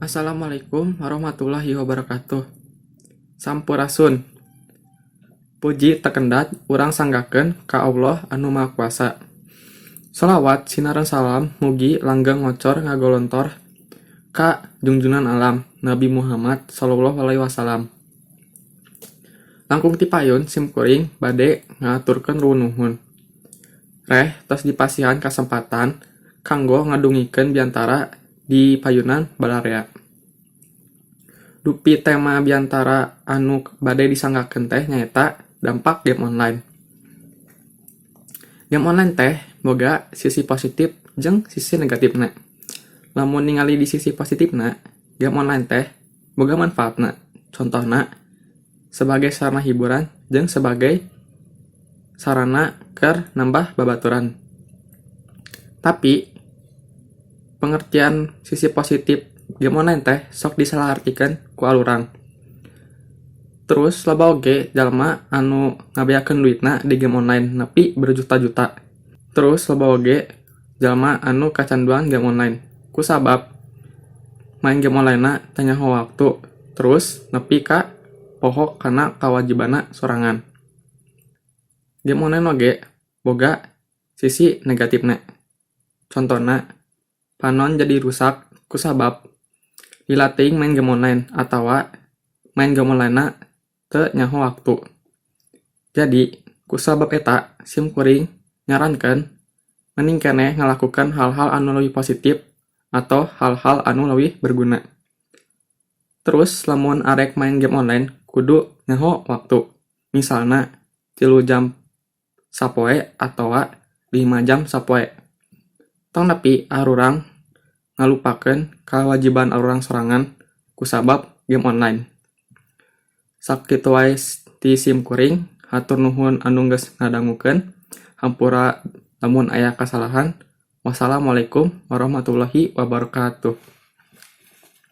Assalamualaikum warahmatullahi wabarakatuh. Sampurasun. Puji tekendat urang sanggakeun ka Allah anu Maha Kuasa. Sholawat sinareng salam mugi langgeng ngocor ngagolontor ka junjungan alam Nabi Muhammad Shallallahu Alaihi Wasallam. Langkung ti payun simkuring bade ngahaturkeun nuhun. Reh tos dipasihan kasempatan kanggo ngadugikeun biantara di payunan balarea. Dupi tema biantara anu bade disanggakeun teh nyaeta dampak game online. Game online teh boga sisi positif jeung sisi negatifna. Lamun ningali di sisi positifna, game online teh boga manfaatna. Contohna sebagai sarana hiburan jeung sebagai sarana keur nambah babaturan. Tapi pengertian sisi positif game online teh sok disalahartikeun ku arurang. Terus loba oge jalma anu ngabeakeun duitna di game online nepi berjuta-juta. Terus loba oge jalma anu kacanduan game online kusabab main game online-na teu nyaho waktu, terus nepi ka poho kana kawajibanna sorangan. Game online oge boga sisi negatifna. Contona panon jadi rusak kusabab lila teuing main game online atawa main game online-na teu nyaho waktu. Jadi kusabab eta simkuring nyarankeun mending keneh ngalakukeun hal-hal anu leuwih positif atau hal-hal anu leuwih berguna. Terus lamun arek main game online kudu nyaho waktu, misalna 3 jam sapoe atawa 5 jam sapoe. Tong nepi arurang ngalupakeun kawajiban arurang sorangan kusabab game online. Sakitu wae ti simkuring, hatur nuhun anu geus ngadangukeun, hampura lamun aya kasalahan. Wassalamualaikum warahmatullahi wabarakatuh.